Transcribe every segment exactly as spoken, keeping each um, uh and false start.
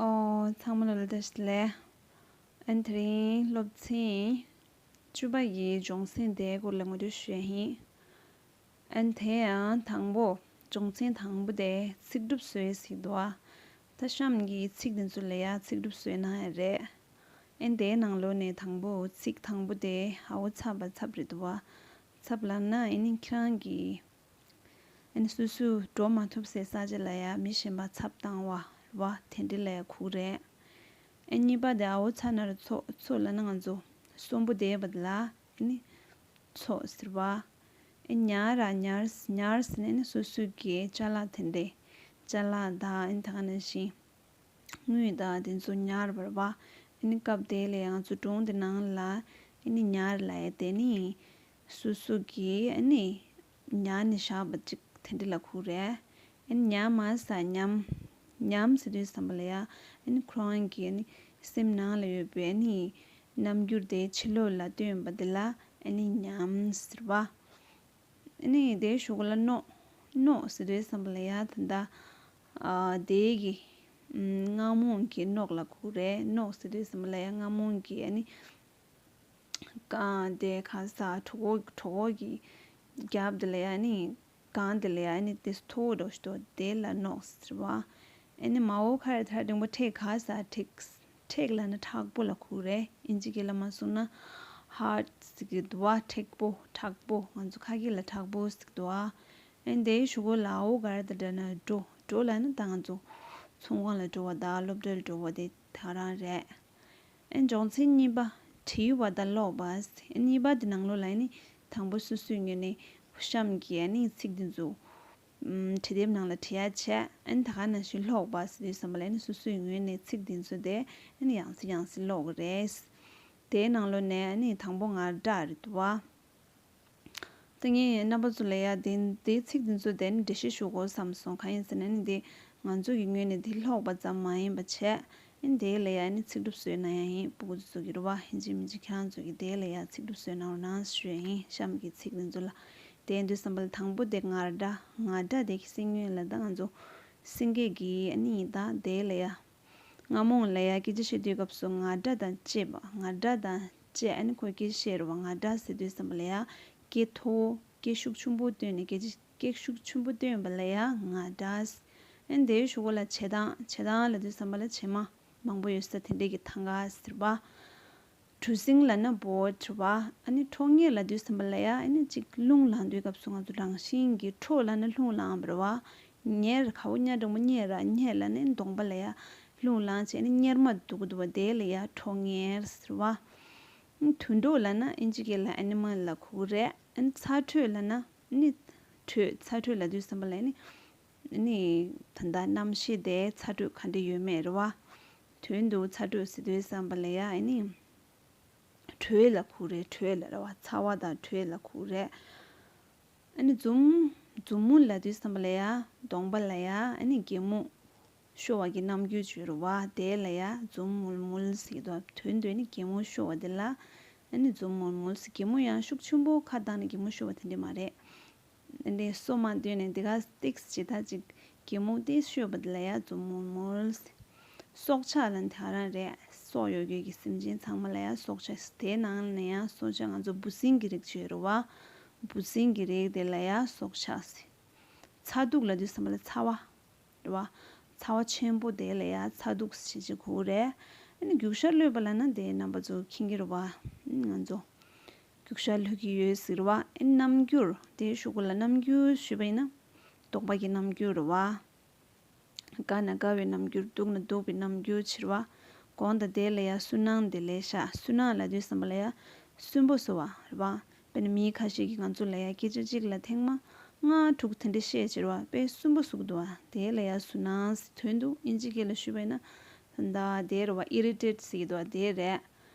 ཨོ། ཚང་མ་ལ་བཀྲ་ཤིས་བདེ་ལེགས། ཨན་དེ་རིང་སློབ་ཚན་བཅུ་པ་ཡི་སྦྱོང་ཚན་དེའི་སྐོར་ལ་ངོ་སྤྲོད་ཞུ་ཡ་ཡིན། ཨན་དེ་ཡང་དང་པོ། སྦྱོང་ཚན་དང་པོ་དེ་ཚིག་གྲུབ་བཟོས་ཟེར་འདུག་ཨ། ད་གཤམ་གྱི་ཚིག་འདི་ཚོ་ལ་ཡ་ཚིག་གྲུབ་བཟོས་གནང་ཡ་རེད། ཨན་དེའི་ནང་ལོགས་ནས་དང་པོ་ཚིག་དང་པོ་དེ་ཨའོ་ཚབ་པ་ཚབ་རེད་འདུག་ཨ། ཚབ་ལབ་ན་ཨ་ནི་ཁྱེད་རང་གི་ཨ་ནི་སོ་སོས་འགྲོ་མ་ཐུབ་སའི་ས་ཆ་ལ་ཡ་མི་གཞན་པ་ཚབ་བཏང་བ་རེད་བ། དེ་འདྲ་ལ་ཡ་གོ་གི་རེད། ཨ་གཉིས་པ་དེ་ཨའོ་ཚ་ན་རོ་ཚོ། ཚོ་ལབ་ན་ང་ཚོ་གསོན་པོ་བསྡད་པ་དེ་ལ་ཨ་ནི་ཚོ་ཟེར་བ། ཨ་ཉ་ར་ཉར། ཉར་ཟེར་ནས་ཨ་ནི་སོ་སོ་གི་ཅ་ལག་དེ་འདྲས། ཅ་ལག་དང་ཨ་ནི་ད་ག་ནང་བཞིན་དངུལ་དང་དེ་ཚོ་ཉར་བ་རེད་བ། ཨ་ནི་སྐབས་དེ་ལ་ཡ་ང་ཚོ་སྒྲུང་དེ་ནང་ལ་ཨ་ནི་ཉར་ལབ་ཡ་དེ་ནི་སོ་སོ་གི་ཨ་ནི་ཉར་ནས་བཞག་པ་ཅིག་དེ་འདྲ་ལ་གོ་གི་རེད། ཨ་ནི་ཉར་མ་ཟ་ཉམས། ཉམས་ཟེར་དུས་ཙམ་པ་ལ་ཡ་ཨ་ནི་ཁོ་རང་གི་ཨ་ནི་སེམས་ནང་ལ་ཡོད་པའི་ཨ་ནི་རྣམ་འགྱུར་དེ་ཕྱི་ལོགས་ལ་སྟོན་པ་དེ་ལ་ཨ་ནི་ཉམས་ཟེར་བ། ཨ་ནི་དེའི་གཞུག་གུ་ལ་རྣོ། རྣོ་ཟེར་དུས་ཙམ་པ་ལ་ཡ་ད་ལྟ་ཨ་དེའི་གི་ཨམ་རྔ་མོང་གི་རྣོ་ལ་གོ་གི་རེད། རྣོ་ཟེར་དུས་ཙམ་པ་ལ་ཡ་རྔ་མོང་གི་ཨ་ནི་གང་དེ་ག་ས་གྲོད་ཁོག་གྲོད་ཁོག་གི་རྒྱབ་དེ་ལ་ཡ་ཨ་ནི་གང་དེ་ལ་ཡ་ཨ་ནི་དེ་མཐོ་བོ་འདྲ་ཞིག་འདུག་དེ་ལ་རྣོ་ཟེར་བ། ཨ་ནི་མའོ་ཁ་ར་ཐ་འགྲེང་བུ་མཁྲེགས། ག་ས་མཁྲེགས། མཁྲེགས་ལབ་ན་མཁྲེགས་པོ་ལ་གོ་གི་རེད། ཨིན་ཇི་སྐད་ལ་མ་སོང་ན་ཧར་ཊི་ཟེར་གི་འདུག་བ། མཁྲེགས་པོ་མཁྲེགས་པོ། ང་ཚོ་ཁ་སྐད་ལ་མཁྲེགས་པོ་ཟེར་གི་འདུག་བ། ཨ་ནི་དེའི་གཞུག་གུ་ལ་ཨའོ་ག་ར་ཏ་འགྲེང་བུ་ན་འགྲོ། འགྲོ་ལབ་ན་ད་ང་ཚོ་ཚོང་ཁང་ལ་འགྲོ་བ་དང་སློབ་གྲྭ་ལ་འགྲོ་བ་དེ་དེ་ག་རང་རེད། ཨ་ནི་སྦྱོང་ཚན་གཉིས་པ། བྲིས་པ་དང་ཀློག་པ། ཨ་ནི་གཉིས་པ་དེ་ནང་ལོགས་ལ་ཨ་ནི་དང་པོ་སོ་སོའི་ངོས་ནས་གཤམ་གྱི་ཨ་ནི་ཚིག་དེ་ཚོ་ཨམ་བྲིས་དེབ་ནང་ལ་བྲིས་ཡ་བྱས། ཨ་ནི་ད་ག་ནང་བཞིན་ཀློག་པ་ཟེར་དུས་ཙམ་པ་ལ་ཨ་ནི་སོ་སོའི་ངོས་ནས་ཚིག་དེ་ཚོ་དེ་ཨ་ནི་ཡང་སེ་ཡང་སེ་ཀློག་གི་རེད། དེའི་ནང་ལོགས་ནས་ཨ་ནི་དང་པོ་ངར་སྒྲ་རེད་འདུག་བ། ད་ངས་རྣམ་པ་ཚོ་ལ་ཡ་དེ་དེའི་ཚིག་དེ་ཚོ་དེ་ནི་འགྲེལ་བཤད་ཞུ་དགོས་བསམ་སོང་། གང་ཡིན་ཟེར་ན་ནི་དེ་ང་ཚོ་གི་ངོས་ནས་དེ་ཀློག་པ་ཙམ་མ་ཡིན་པ་བྱས། ཨ་ནི་དེ་ལ་ཡ་ནི་ཚིག་གྲུབ་བཟོས་གནང་ཡ་ཡིན། སྤུ་གུ་ཚོ་གི་རེད་བ། ཡིན་གཅིག་མིན་གཅིག་ཁྱེད་རང་ཚོ་གི་དེ་ལ་ཡ་ཚིག་གྲུབ་བཟོས་གནང་རོགས་གནང་ཞུ་ཡ་ཡིན། གཤམ་གྱི་ཚིག་དེ་ཚོ་ལ། དེ་ཡིན་དུས་ཙམ་པ་ལ་དང་པོ་དེ་ངར་སྒྲ། ངར་སྒྲ་དེ་གི་སེང་ཉུལ་ལ་ད་ང་ཚོ་སེང་གེ་གི་ཨ་ནི་ད་དེ་ལ་ཡ། རྔ་མོང་ལ་ཡ་སྐད་ཆ་བཤད་དུས་སྐབས་སུ་ངར་སྒྲ་དང་བཅས་པ། ངར་སྒྲ་དང་བཅས། ཨ་ནི་ཁོས་སྐད་ཆ་བཤད་རེད་བ། ངར་སྒྲ་ཟེར་དུས་ཙམ་པ་ལ་ཡ་སྐད་མཐོ་བོ་སྐད་ཤུགས་ཆུང་པོ་བཏོན་ནས་སྐད་ཆ་སྐད་ཤུགས་ཆུང་པོ་བཏོན་པ་ལ་ཡ་ངར་སྒྲ། ཨ་ནི་དེའི་གཞུག་གུ་ལ་བྱེ་ཐང་། བྱེ་ཐང་ལབ་དུས་ཙམ་པ་ལ་བྱེ་མ་མང་པོ་ཡོད་ས་དེ་འདྲས་ཀྱི་ཐང་ག་ཟེར་བ། གྲུ་གཟིངས་ལབ་ན་བོཊ་རེད་བ། ཨ་ནི་ཁྲོ་གཉེར་ལབ་དུས་ཙམ་པ་ལ་ཡ་ཨ་ནི་གཅིག་རླུང་ལངས་དུས་སྐབས་སུ་ང་ཚོ་རང་བཞིན་གྱིས། ཁྲོ་ལབ་ན་རླུང་ལངས་པ་རེད་བ། གཉེར། ག་བོ་གཉེར་འགྲེང་བུ་གཉེར་ར། གཉེར་ལབ་ནས་གདོང་པ་ལ་ཡ་རླུང་ལངས་བྱས་ནས་གཉེར་མ་འདུག་འདུག་བ་དེ་ལ་ཡ་ཁྲོ་གཉེར་ཟེར་བ། དུད་འགྲོ་ལབ་ན་ཨིན་ཇི་སྐད་ལ་ཨེ་ནི་མལ་ལ་གོ་གི་རེད། ཨ་ནི་ཚ་དྲོད་ལབ་ན་ཨ་ནི་དྲོད། ཚ་དྲོད་ལབ་དུས་ཙམ་པ་ལ་ཨ་ནི་ཨ་ནི་ད་ལྟ་གནམ་གཤིས་དེ་ཚ་དྲོད་ག་འདྲ་ཡོད་མེད་རེད་བ། དོན་དུ་ཚ་དྲོད་ཟེར་དུས་ཙམ་པ་ལ་ཡ་ཨ་ནི་དྲོད་ལ་གོ་གི་རེད། དྲོད་ལ་རེད་བ། ཚ་བ་དང་དྲོད་ལ་གོ་གི་རེད། ཨ་ནི་འཛུམ། འཛུམ་མོ་ལབ་དུས་ཙམ་པ་ལ་ཡ་གདོང་པ་ལ་ཡ་ཨ་ནི་གད་མོ་ཤོར་བ་གི་རྣམ་འགྱུར་ཅིག་ཡོད་རེད་བ། དེ་ལ་ཡ་འཛུམ་མུལ་མུལ་ཟེར་གི་འདུག་དོན་དུ་ཨ་ནི་གད་མོ་ཤོར་བ་དེ་ལ་ཨ་ནི་འཛུམ་མུལ་མུལ་ཟེར། གད་མོ་ཡང་ཤུགས་ཆེན་པོ་ཁ་བཏང་ནས་གད་མོ་ཤོར་བ་དེ་འདྲས་མ་རེད། དེ་འདྲས་སོ་མ་བཏོན་ནས་དེ་ག་ཏིག་ཙམ་ཅིག་ད་ཅིག་གད་མོ་ཏིག་ཤོར་བ་དེ་ལ་ཡ་འཛུམ་མུལ་མུལ་ཟེར། སྲོག་ཆགས་ལབ་ན་དེ་ག་རང་རེད། སྲོག་ཡོད་རྒྱུ་གི་སེམས་ཅན་ཚང་མ་ལ་ཡ་སྲོག་ཆགས་ཟེར། དེའི་ནང་ནས་ཡང་སྲོག་ཆགས་ང་ཚོ་འབུ་སྲིན་གྱི་རིགས་ཅིག་ཡོད་རེད་བ། འབུ་སྲིན་གྱི་རིགས་དེ་ལ་ཡ་སྲོག་ཆགས་ཟེར། ཚ་གདུག་ལབ་དུས་ཙམ་པ་ལ་ཚ་བ་རེད་བ། ཚ་བ་ཆེན་པོ་དེ་ལ་ཡ་ཚ་གདུག་ཟེར་གྱི་གོ་གི་རེད། ཨ་ནི་རྒྱུག་ཤར་གློད་པ་ལབ་ན་དེ་རྣམ་པ་ཚོ་མཁྱེན་གྱི་རེད་བ། ཨ་ནི་ང་ཚོ་རྒྱུག་ཤར་གློད་ཀྱི་ཡོད་ཟེར་བ། ཨ་ནི་རྣམ་འགྱུར། དེའི་གཞུག་གུ་ལ་རྣམ་འགྱུར་ཞུས་པ་ཡིན་ན་གདོང་པ་གི་རྣམ་འགྱུར་རེད་བ། དགའ་ན་དགའ་བའི་རྣམ་འགྱུར། སྡུག་ན་སྡུག་པའི་རྣམ་འགྱུར་ཅིག་རེད་བ། གོང་དང་དེ་ལ་ཡ་སུན་སྣང་དེ་ལེ་ཤ། སུན་སྣང་ལབ་དུས་ཙམ་པ་ལ་ཡ་སུན་པོ་བཟོ་བ་རེད་བ། དཔེར་ན་མི་ཁ་ཤས་ཀྱིས་ང་ཚོ་ལ་ཡ་སྐད་ཆ་གཅིག་ལ་ཐེངས་མ་ལྔ་དྲུག་དེ་འདྲ་བཤད་བྱས་རེད་བ། དཔེ་སུན་པོ་བཟོ་གི་འདུག་བ། དེ་ལ་ཡ་སུན་སྣང་ཟེར། དོན་དུ་ཨིན་ཇི་སྐད་ལ་ཞུས་པ་ཡིན་ན་ད་དེ་རེད་བ། ཨི་རི་ཊེཊ་ཟེར་གྱི་འདུག་བ། དེ་རེད།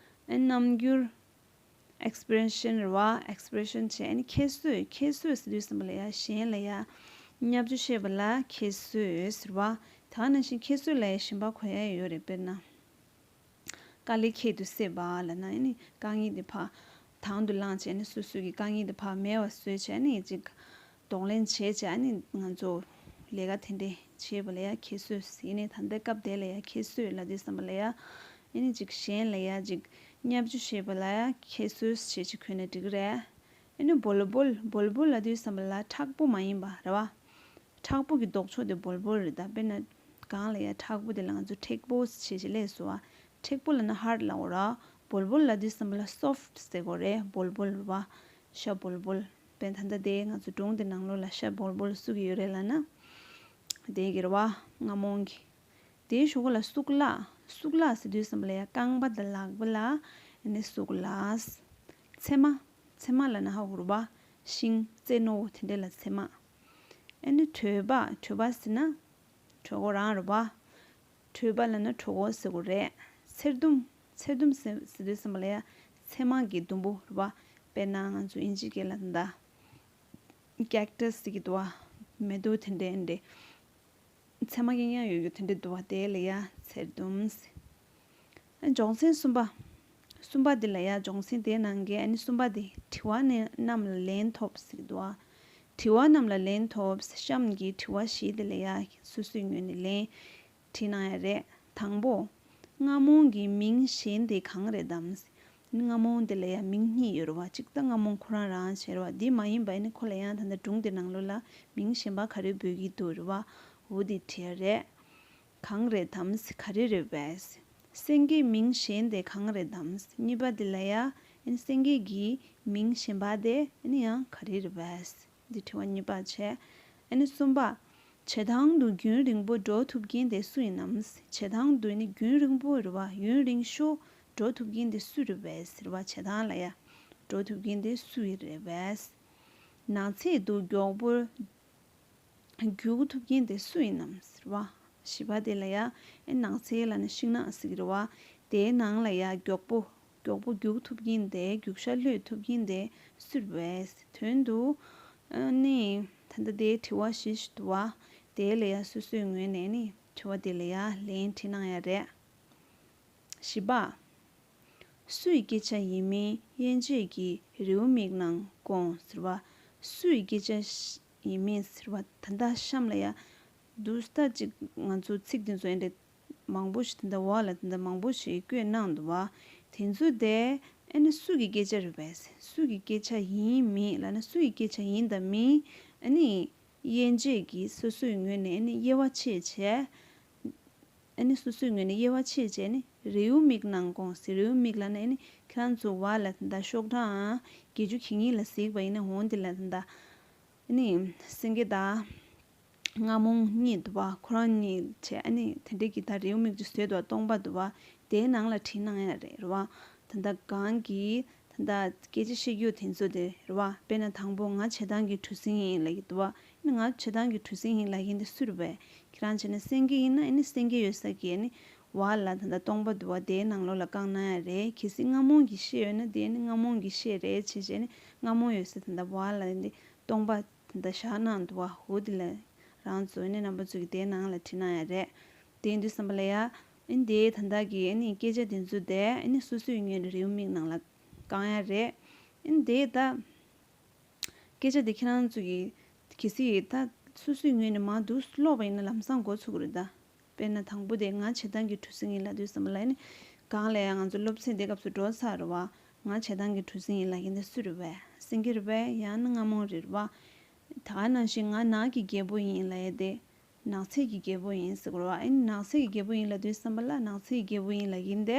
ཨ་ནི་རྣམ་འགྱུར། ཨེག་སི་པི་རེ་ཤན་རེད་བ། ཨེག་སི་པི་རེ་ཤན་བྱས། ཨ་ནི་ཁྱད་གསོད། ཁྱད་གསོད་ཟེར་དུས་ཙམ་པ་ལ་ཡ་གཞན་ལ་ཡ་བརྙས་བཅོས་བཤད་པ་ལ་ཁྱད་གསོད་ཟེར་བ། ད་ག་ནང་བཞིན་ཁྱད་གསོད་ལ་ཡ་གཞན་པ་གོ་ཡ་ཡོད་རེད། དཔེར་ན། དཀའ་ལས་ཁྱད་དུ་བསད་པ་ལབ་ན་ཨ་ནི་དཀའ་ངལ་དེ་ཕར་དང་དུ་བླངས་བྱས་ནས་སོ་སོ་གི་དཀའ་ངལ་དེ་ཕར་མེད་པ་བཟོས་བྱས་ནས་ཅིག་གདོང་ལེན་བྱས་བྱས། ཨ་ནི་ང་ཚོ་ ལས་ཀ་དེ་འདྲས་བྱེད་པ་ལ་ཡ་ཁྱད་གསོད་ཟེར་ནས། ད་ལྟའི་སྐབས་དེ་ལ་ཡ་ཁྱད་གསོད་ལབ་དུས་ཙམ་པ་ལ་ཡ། ཨེ་ནི་ཅིག་གཞན་ལ་ཡ་ཅིག་བརྙས་བཅོས་བྱེད་པ་ལ་ཡ་ཁྱད་གསོད་བྱེད་ཅིག་གོ་ན་འགྲིག་གི་རེད། ཨེ་ནི་བོལ་བོལ། བོལ་བོལ་ལབ་དུས་ཙམ་པ་ལ་མཁྲེགས་པོ་མ་ཡིན་པ་རེད་བ། མཁྲེགས་པོ་གི་ལྡོག་ཕྱོགས་དེ་བོལ་བོལ་རེད། ད་དཔེར་ན་གང་ལ་ཡ་མཁྲེགས་པོ་དེ་ལ་ང་ཚོ་མཁྲེགས་པོ་ཞེས་ཅིག་སླེབས་སོང་བ། མཁྲེགས་པོ་ལབ་ན་ཧར་ཌི་ལབ་དགོས་ར། བོལ་བོལ་ལབ་དུས་ཙམ་པ་ལ་སོཕ་ཊི་ཟེར་དགོས་རེད། བོལ་བོལ་རེད་བ། ཤ་བོལ་བོལ། དཔེར་ན་ད་ལྟ་དེ་ང་ཚོ་སྒྲུང་དེ་ནང་ལོགས་ལ་ཤ་བོལ་བོལ་སུ་གི་ཡོད་རེད་ལབ་ན། དེ་གི་རེད་བ། རྔ་མོང་གི། དེའི་གཞུག་གུ་ལ་གཙུག་ལག། གཙུག་ལག་ཟེར་དུས་ཙམ་པ་ལ་ཡ་རྐང་པ་དང་ལག་པ་ལ་ཨེ་ནི་གཙུག་ལག། ཚེར་མ། ཚེར་མ་ལབ་ན་ཧ་གོ་རེད་བ། ཤིང་རྩེ་རྣོ་བོ་དེ་འདྲ་ལ་ཚེར་མ། ཨེ་ནི་གྲོད་པ། གྲོད་པ་ཟེར་ན་གྲོད་ཁོག་རང་རེད་བ། གྲོད་པ་ལབ་ན་གྲོད་ཁོག་ཟེར་དགོས་རེད། ཚེར་ཟླུམ། ཚེར་ཟླུམ་ཟེར་ཟེར་དུས་ཙམ་པ་ལ་ཡ་ཚེར་མ་གི་ཟླུམ་པོ་རེད་བ། དཔེར་ན་ང་ཚོ་དབྱིན་ཇི་སྐད་ལ་ད་ལྟ་ཀེག་ཊས་ཟེར་གི་འདུག་བ། མེ་ཏོག་དེ་འདྲ་དེ་འདྲ། ཚེར་མ་རྐྱང་རྐྱང་ཡོད་རྒྱུ་དེ་འདྲ་འདུག་བ། དེ་ལ་ཡ་ཚེར་ཟླུམ་ཟེར། ཨ་སྦྱོང་ཚན་གསུམ་པ། གསུམ་པ་དེ་ལ་ཡ་སྦྱོང་ཚན་དེའི་ནང་གི་ཨ་ནི་གསུམ་པ་དེ་དྲི་བ་ནི་རྣམས་ལ་ལན་ཐོབས་ཟེར་གི་འདུག་བ། དྲི་བ་རྣམས་ལ་ལན་ཐོབས། གཤམ་གྱི་དྲི་བ་བཞི་དེ་ལ་ཡ་སོ་སོའི་ངོས་ནས་ལན་བྲིས་གནང་ཡ་རེད། དང་པོ། རྔ་མོང་གི་མིང་གཞན་དེ་གང་རེད་དམ། རྔ་མོང་དེ་ལ་ཡང་མིང་གཉིས་ཡོད་རེད་བ། གཅིག་ད་རྔ་མོང་ཁོ་རང་རང་བྱས་རེད་བ། འདི་མ་ཡིན་པ་ཨ་ནི་ཁོ་ལ་ཡང་ད་ལྟ་སྒྲུང་དེ་ནང་ལོགས་ལ་མིང་གཞན་པ་ག་རེ་འབོད་ཀྱི་འདུག་རེད་བ། འོ་དེ་དྲིས་རེད། གང་རེད་དམ། ག་རེ་རེད་པས། སེང་གེའི་མིང་གཞན་དེ་གང་རེད་དམ། གཉིས་པ་དེ་ལ་ཡ་ཨ་ནི་སེང་གེ་གི་མིང་གཞན་པ་དེ་ཨ་ནི་ཡང་ག་རེ་རེད་པས། འདི་དྲི་བ་གཉིས་པ་བྱས། ཨ་ནི་གསུམ་པ། བྱེ་ཐང་དུ་རྒྱུན་རིང་པོ་འགྲོ་ཐུབ་མཁན་དེ་སུ་ཡིན་ནམ། བྱེ་ཐང་དུ་ནི་རྒྱུན་རིང་པོ་རེད་བ། ཡུན་རིང་ཤོས་འགྲོ་ཐུབ་མཁན་དེ་སུ་རེད་པས་ཟེར་བ། བྱེ་ཐང་ལ་ཡ་འགྲོ་ཐུབ་མཁན་དེ་སུ་ཡིན་རེད་པས། ནགས་ཚལ་དུ་མགྱོགས་པོར་རྒྱུག་ཐུབ་མཁན་དེ་སུ་ཡིན་ནམ་ཟེར་བ། བཞི་པ་དེ་ལ་ཡ་ཨེ་ནགས་ཚལ་ལབ་ན་ཤིང་ནགས་ཟེར་གི་རེད་བ། དེའི་ནང་ལ་ཡ་མགྱོགས་པོ། མགྱོགས་པོ་རྒྱུག་ཐུབ་མཁན་དེ། རྒྱུག་ཤར་གློད་ཐུབ་མཁན་དེ་སུ་རེད་པས། དོན་དུ་ཨ་ནི་ད་ལྟ་དེའི་དྲི་བ་བཞི་ཞིག་འདུག་བ། དེ་ལ་ཡ་སོ་སོའི་ངོས་ནས་ནི་དྲི་བ་དེ་ལ་ཡ་ལན་བྲིས་གནང་ཡ་རེད། བཞི་པ། སུའི་སྐད་ཆ་ཡིན་མིན་དབྱེ་འབྱེད་ཀྱིས་རེའུ་མིག་ནང་དགོངས་ཟེར་བ། སུའི་སྐད་ཆ་ཡིན་མིན་ཟེར་བ། ད་ལྟ་གཤམ་ལ་ཡ་འདུག་སེ་ད་ཅིག་ང་ཚོ་ཚིག་དེ་ཚོ་ཨེ་འདྲ་མང་པོ་ཞིག་དེ་འདྲ་འོག་ལ་དེ་འདྲ་མང་པོ་ཞིག་བཀོད་གནང་འདུག་བ། དེ་ཚོ་དེ་ཨ་ནི་སུ་གི་སྐད་ཆ་རེད་པས། སུ་གི་སྐད་ཆ་ཡིན་མིན་ལབ་ན། སུ་ཡི་སྐད་ཆ་ཡིན་དང་མིན་ཨ་ནི་དབྱེ་འབྱེད་ཀྱིས་སོ་སོའི་ངོས་ནས་ཨ་ནི་དབྱེ་བ་ཕྱེ་བྱས། ཨ་ནི་སོ་སོའི་ངོས་ནས་དབྱེ་བ་ཕྱེ་བྱས་ནི་རེའུ་མིག་ནང་དགོངས་ཟེར། རེའུ་མིག་ལབ་ན་ཨ་ནི་ཁྱེད་རང་ཚོ་འོག་ལ་དེ་འདྲ་ཤོག་གྲངས་བརྒྱད་ཅུ་གྱ་གཉིས་ལ་གཟིགས་པ་ཡིན་ན་འོང་། དེ་ལ་དེ་འདྲ་ཨ་ནི་སེང་གེ་དང་རྔ་མོང་གཉིས་འདུག་བ། ཁོ་རང་གཉིས་བྱས་ཨ་ནི་དེ་འདྲས་ཀྱི་ད་རེའུ་མིག་ཅིག་བཟོས་འདུག་བ། སྟོང་པ་འདུག་བ། དེའི་ནང་ལ་བྲིས་གནང་ཡ་རེད་རེད་བ། ད་ལྟ་གང་གི་ད་ལྟ་སྐད་ཆ་བཤད་རྒྱུ་དེ་ཚོ་དེ་རེད་བ། དཔེར་ན་དང་པོ་ང་བྱེ་ཐང་གི་གྲུ་གཟིངས་ཡིན་ལབ་ཀྱི་འདུག་བ། ཨ་ནི་ང་བྱེ་ཐང་གི་གྲུ་གཟིངས་ཡིན་ལབ་མཁན་དེ་སུ་རེད་པས། ཁྱེད་རང་བྱས་ན་སེང་གེ་ཡིན་ན་ཨ་ནི་སེང་གེ་ཡོད་ས་གི་ཨ་ནི་འོག་ལ་ད་ལྟ་སྟོང་པ་འདུག་བ། དེའི་ནང་ལོགས་ལ་བཀང་གནང་ཡ་རེད། གལ་སྲིད་རྔ་མོང་གི་ཤད་ཡོད་ན་དེ་ཨ་ནི་རྔ་མོང་གི་ཤད་རེད་བྱས་བྱས་ཨ་ནི་རྔ་མོང་ཡོད་ས་ད་ལྟ་འོག་ལ་འདི་སྟོང་པ་ད་ལྟ་བཞག་གནང་འདུག་བ། འོ་དེ་ལ་རང་ཚོ་ཨ་ནི་རྣམ་པ་ཚོ་གི་དེའི་ནང་ལ་བྲིས་གནང་ཡ་རེད། དེ་ཡིན་དུས་ཙམ་པ་ལ་ཡ་ཨ་ནི་དེའི་ད་ལྟ་གི་ཨ་ནི་སྐད་ཆ་དེ་ཚོ་དེ་ཨ་ནི་སོ་སོའི་ངོས་ནས་རེའུ་མིག་ནང་ལ་བཀང་ཡ་རེད། ཨ་ནི་དེ་ད་སྐད་ཆ་དེ་ཁྱེད་རང་ཚོ་གི་གལ་སྲིད་ད་སོ་སོའི་ངོས་ནས་མར་འདུག་སེ་ཀློག་པ་ཡིན་ན་ལམ་སང་གོ་ཚུགས་ཀྱི་རེད་ད། དཔེར་ན་དང་པོ་དེ་ང་བྱེ་ཐང་གི་གྲུ་གཟིངས་ཡིན་ལབ་དུས་ཙམ་པ་ལ་ཨ་ནི་གང་ལ་ཡང་ང་ཚོ་སློབ་ཚན་དེ་སྐབས་སུ་འགྲོ་ཚར་རེད་བ། ང་བྱེ་ཐང་གི་གྲུ་གཟིངས་ཡིན་ལབ་མཁན་དེ་སུ་རེད་པས། སེང་གེ་རེད་པས། ཡང་ན་རྔ་མོང་རེད་བ། ད་ག་ནང་བཞིན་ང་ནགས་ཀྱི་རྒྱལ་པོ་ཡིན་ལབ་ཡ་དེ། ནགས་ཚལ་གྱི་རྒྱལ་པོ་ཡིན་ཟེར་དགོས་རེད་བ། ཨ་ནི་ནགས་ཚལ་གྱི་རྒྱལ་པོ་ཡིན་ལབ་དུས་ཙམ་པ་ལ་ནགས་ཚལ་གྱི་རྒྱལ་པོ་ཡིན་ལབ་མཁན་དེ་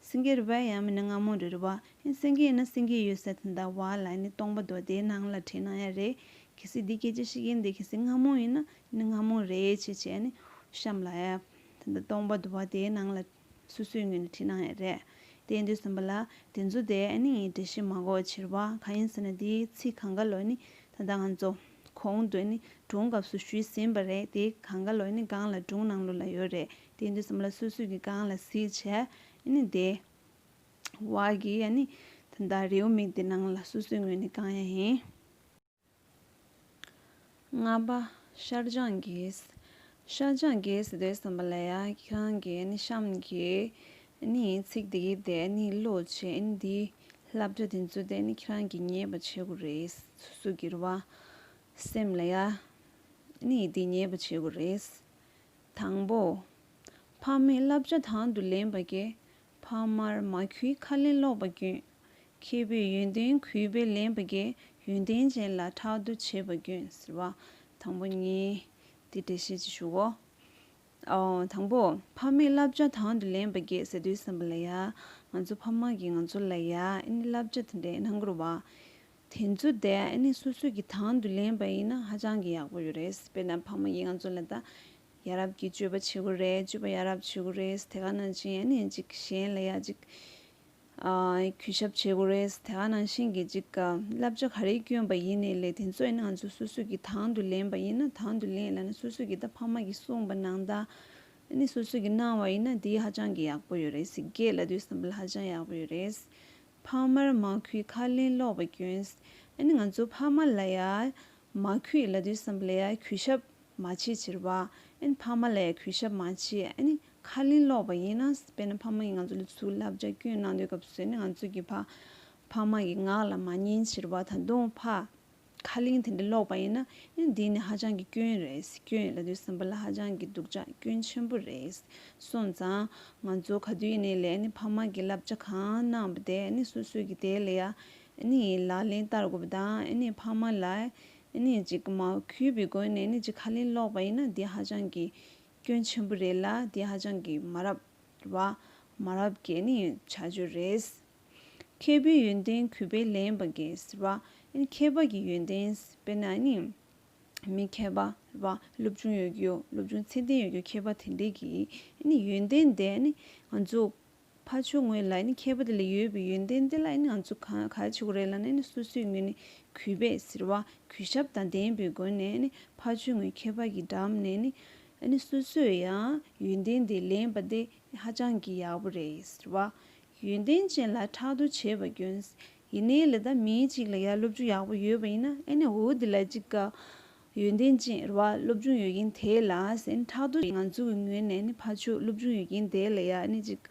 སེང་གེ་རེད་པས། ཡང་མིན་ན་རྔ་མོང་རེད་རེད་བ། ཨ་ནི་སེང་གེ་ཡིན་ན་སེང་གེ་ཡོད་ས་དེ་འདྲ་འོག་ལ་ཨ་ནི་སྟོང་པ་འདུག་བ། དེའི་ནང་ལ་བྲིས་གནང་ཡ་རེད། གལ་སྲིད་འདི་སྐད་ཆ་བཤད་མཁན་དེ་གལ་སྲིད་རྔ་མོང་ཡིན་ན་ཨ་ནི་རྔ་མོང་རེད་བྱས་བྱས་ཨ་ནི་གཤམ་ལ་ཡ་དེ་འདྲ་སྟོང་པ་འདུག་བ། དེའི་ནང་ལ་སོ་སོའི་ངོས་ནས་བྲིས་གནང་ཡ་རེད། དེ་ཡིན་དུས་ཙམ་པ་ལ་དེ་ཚོ་དེ་ཨ་ནི་འགྲེལ་བཤད་མ་དགོས་པ་བྱས་རེད་བ། གང་ཡིན་ཟེར་ན་དེའི་ཚིག་གང་ག་ལོ་ཨ་ནི་ད་ལྟ་ང་ཚོ་གོང་དུ་ཨ་ནི་སྒྲུང་སྐབས་སུ་ཞུས་ཟིན་པ་རེད། དེ་གང་ག་ལོ་ཨ་ནི་སྒང་ལ་སྒྲུང་ནང་ལོགས་ལ་ཡོད་རེད། དེ་ཡིན་དུས་ཙམ་པ་ལ་སོ་སོ་གི་སྒང་ལ་གཟིགས་བྱས་ཨ་ནི་དེ་འོག་གི་ཨ་ནི་ད་ལྟ་རེའུ་མིག་དེ་ནང་ལ་སོ་སོའི་ངོས་ནས་བཀང་ཡ་ཡིན། ལྔ་པ། ཤར་བྱང་གི། ཤར་བྱང་གི་ཟེར་དུས་ཙམ་པ་ལ་ཡ་ཁྱེད་རང་གི་ཨ་ནི་གཤམ་གྱི་ཨ་ནི་ཚིག་དེ་གི་དེ་ཨ་ནི་ཀློག་བྱས་ཨ་ནི་དེའི་བསླབ་བྱ་དེ་ཚོ་དེ་ཨ་ནི་ཁྱེད་རང་གིས་ངེས་པ་བྱེད་དགོས་རེད། སོ་སོ་གི་རེད་བ། སེམས་ལ་ཡ་ ནི་འདི་ཉན་པ་བྱེད་དགོས་རེད། དང་པོ། ཕ་མའི་བསླབ་བྱ་དང་དུ་ལེན་པ་དགེ། ཕ་མར་མ་གུས་ཁ་ལེན་ལོག་པ་སྐྱོན། མཁས་པའི་ཡོན་ཏན་གུས་པས་ལེན་པ་དགེ། ཡོན་ཏན་ཅན་ལ་ཕྲག་དོག་བྱེད་པ་སྐྱོན་ཟེར་བ། དང་པོ་གཉིས། འདི་འགྲེལ་བཤད་ཅིག་ཞུ་གོ། ཨོ། དང་པོ། ཕ་མའི་བསླབ་བྱ་དང་དུ་ལེན་པ་དགེ་ཟེར་དུས་ཙམ་པ་ལ་ཡ། ང་ཚོ་ཕ་མ་གིས་ང་ཚོ་ལ་ཡ་ཨ་ནི་བསླབ་བྱ་དེ་འདྲའི་གནང་གི་རེད་བ། དེ་ཚོ་དེ་ཨ་ནི་སོ་སོ་གིས་དང་དུ་ལེན་པ་ཡིན་ན་ཧ་ཅང་གི་ཡག་པོ་ཡོད་རེད། དཔེར་ན་ཕ་མ་ཡིས་ང་ཚོ་ལ་ད་ཡ་རབས་ཀྱི་སྤྱོད་པ་བྱེད་དགོས་རེད། སྤྱོད་པ་ཡ་རབས་བྱེད་དགོས་རེད། དེ་ག་ནང་བཞིན་ཨ་ནི་ཅིག་གཞན་ལ་ཡ་ཅིག་ཨ། གུས་ཞབས་བྱེད་དགོས་རེད། དེ་ག་ནང་བཞིན་གྱི་ཅིག་བསླབ་བྱ་ག་རེ་བསྐྱོན་པ་ཡིན་ནའི་ལས་དེ་ཚོ་ཨ་ནི་ང་ཚོ་སོ་སོ་གིས་དང་དུ་ལེན་པ་ཡིན་ན། དང་དུ་ལེན་ལབ་ན་སོ་སོ་གིས་ད་ཕ་མ་གིས་གསུངས་པ་ནང་ལྟར་ཨ་ནི་སོ་སོ་གིས་གནང་བ་ཡིན་ན་དེ་ཧ་ཅང་གི་ཡག་པོ་ཡོད་རེད། དགེ་ལབ་དུས་ཙམ་པ་ལ་ཧ་ཅང་ཡག་པོ་ཡོད་རེད། ཕ་མར་མ་གུས་ཁ་ལེན་ལོག་པ་སྐྱོན། ཨ་ནི་ང་ཚོ་ཕ་མ་ལ་ཡ་མ་གུས་ལབ་དུས་ཙམ་པ་ལ་ཡ་གུས་ཞབས་མ་བྱེད་ཕྱིར་བ། ཨ་ནི་ཕ་མ་ལ་ཡ་གུས་ཞབས་མ་བྱེད། ཨ་ནི་ཁ་ལེན་ལོག་པ་ཡིན་ན། དཔེར་ན་ཕ་མ་གིས་ང་ཚོ་ལ་ཚུར་བསླབ་བྱ་སྐྱོན་གནང་དུས་སྐབས་སུ་ཨ་ནི་ང་ཚོ་གིས་ཕ་ཕ་མ་གི་ངག་ལ་མ་ཉན་ཕྱིར་བ། ད་དུང་ཕ་ཁ་ལེན་དེ་འདྲ་ལོག་པ་ཡིན་ན་ཨ་ནི་འདི་ནི་ཧ་ཅང་གི་སྐྱོན་རེད། སྐྱོན་ལབ་དུས་ཙམ་པ་ལ་ཧ་ཅང་གི་སྡུག་ཅག་སྐྱོན་ཆེན་པོ་རེད། སོང་ཙང་ང་ཚོ་ག་དུས་ཡིན་ནའི་ལས་ཨ་ནི་ཕ་མ་གིས་བསླབ་བྱ་གང་གནང་པ་དེ་ཨ་ནི་སོ་སོ་གིས་དེ་ལ་ཡ་ཨ་ནི་ལག་ལེན་བསྟར་དགོས་པ་དང་། ཨ་ནི་ཕ་མ་ལ་ཨ་ནི་ཅིག་མ་གུས་པའི་སྒོ་ནས་ཨ་ནི་ཅིག་ཁ་ལེན་ལོག་པ་ཡིན་ན་འདི་ཧ་ཅང་གི་སྐྱོན་ཆེན་པོ་རེད་ལ། འདི་ཧ་ཅང་གི་མ་རབས་རེད་བ། མ་རབས་ཀྱི་ཨ་ནི་བྱ་སྤྱོད་རེད། མཁས་པའི་ཡོན་ཏན་གུས་པས་ལེན་པ་དགེ་ཟེར་བ། ཨ་ནི་མཁས་པ་གི་ཡོན་ཏན་དཔེར་ན་ཨ་ནི་མི་མཁས་པ་རེད་བ། སློབ་སྦྱོང་ཡོད་རྒྱུ། སློབ་སྦྱོང་ཚད་ལྡན་ཡོད་རྒྱུ། མཁས་པ་དེ་འདྲས་ཀྱི་ཨ་ནི་ཡོན་ཏན་དེ་ཨ་ནི་ང་ཚོ་ཕར་ཕྱོགས་ངོས་ལ་ཨ་ནི་མཁས་པ་དེ་ལ་ཡོད་པའི་ཡོན་ཏན་དེ་ལ་ཨ་ནི་ང་ཚོ་གང་ག་རེ་བྱེད་དགོས་རེད་ལབ་ན། ཨ་ནི་སོ་སོའི་ངོས་ནས་གུས་པས་ཟེར་བ། གུས་ཞབས་དང་ལྡན་པའི་སྒོ་ནས་ཨ་ནི་ཕར་ཕྱོགས་ངོས་མཁས་པ་གི་འགྲམ་ནས་ཨ་ནི་ཨ་ནི་སོ་སོས་ཡང་ཡོན་ཏན་དེ་ལེན་པ་དེ་ཧ་ཅང་གི་ཡག་པོ་རེད་ཟེར་བ། ཡོན་ཏན་ཅན་ལ་ཕྲག་དོག་བྱེད་པ་སྐྱོན། ཡིན་ནའི་ལས་ད་མི་གཅིག་ལ་ཡ་སློབ་སྦྱོང་ཡག་པོ་ཡོད་པ་ཡིན་ན་ཨ་ནི་འོ་དེ་ལ་གཅིག་ག་ཡོན་ཏན་ཅན་རེད་བ། སློབ་སྦྱོང་ཡོད་མཁན་དེ་ལ་ཟེར་ཕྲག་དོག་ང་ཚོ་གི་ངོས་ནས་ཨ་ནི་ཕར་ཕྱོགས་སློབ་སྦྱོང་ཡོད་མཁན་དེ་ལ་ཡ་ཨ་ནི་གཅིག་